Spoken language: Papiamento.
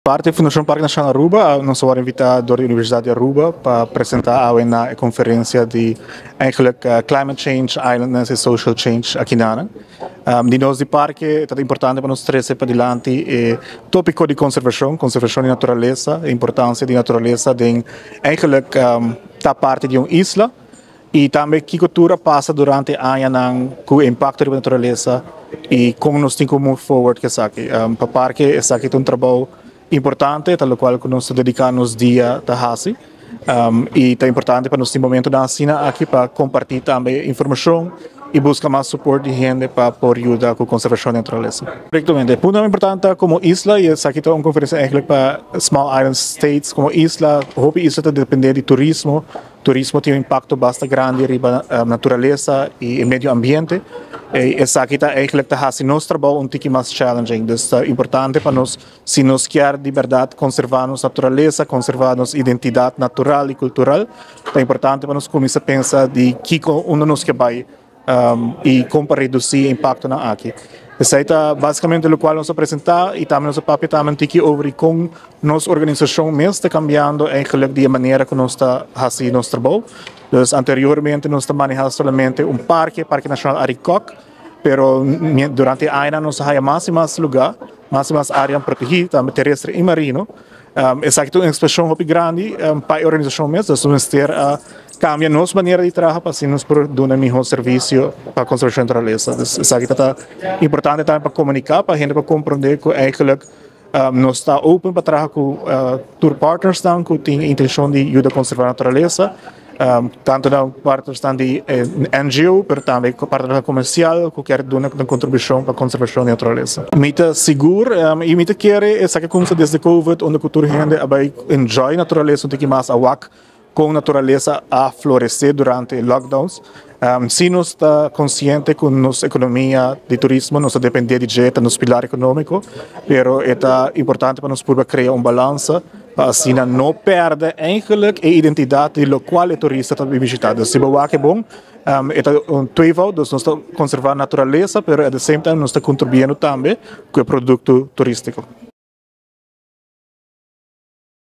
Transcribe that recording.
Parti Fundacion Parke Nacional Aruba, nos a wordo invita door di Universidad di Aruba pa presenta awe na e conferencia di eigenlijk Climate Change, Islandness y Social Change aki na. Di nos di parke ta importante pa nos trece padilanti e topico di conservacion, conservacion di naturalesa, e importancia di naturalesa den eigenlijk ta parti di un isla y tambe kico tur a pasa durante añanan cu impacto di naturalesa y con nos tin cu move forward cu esaki. Pa parke esaki ta un trabou importante, ta locual cu nos ta dedica nos dia ta haci. Y ta importante pa nos tin momento asina aki pa comparti tambe informacion y busca mas support di hende pa por yuda cu conservacion di naturalesa. Correctamente. Punto importante como isla, y esaki ta un conferencia eigenlijk pa small island states como isla, hopi isla ta depende di turismo. Turismo tin un impacto basta grandi riba naturalesa y medio ambiente. Y esaki ta eigenlijk ta haci nos trabou un tiki mas challenging. Dus ta importante pa nos, si nos kier di berdad conserva nos naturalesa, conserva nos identidad natural y cultural, ta importante pa nos cuminsa pensa di kico unda nos kier bay y con pa reduci e impactonan aki. Esey ta basicamente locual nos a presenta y tambe nos a papia tambe un tiki over con nos organisacion mes ta cambiando eigenlijk di manera cu nos ta haci nos trabou. Dus anteriormente nos ta maneha solamente un parke, Parke Nacional Arikok, pero durante aña nos a haya mas y mas lugar, mas y mas area protegi, tambe terestre y marino. Esaki ta un expansion hopi grandi pa e organisacion mes, dus nos mester a cambia nos manera di traha pa asina nos por duna miho servicio pa conservacion di naturalesa. Dus esaki ta importante tambe pa comunica, pa hende por comprende cu eigenlijk nos ta open pa traha cu tur partners nan cu tin intencion di yuda conserva naturalesa, tanto nan partners nan di NGO, pero tambe partners comercial cu kier duna un contribucion pa conservacion di naturalesa. Mi ta sigur y mi ta kere esaki a cuminsa desde COVID, unda cu tur hende a bay enjoy naturalesa un tiki mas, a wak con naturalesa a florece durante lockdowns. Si nos ta consciente cu nos economia di turismo, nos ta depende di dje, ta nos pilar economico, pero e ta importante pa nos purba crea un balansa pa asina no perde eigenlijk e identidad di locual e turista ta bishita. Dus si bo wak e bon, e ta un tweevoud, dus nos ta conserva naturalesa, pero at the same time nos ta contribuyendo tambe cu e producto turistico.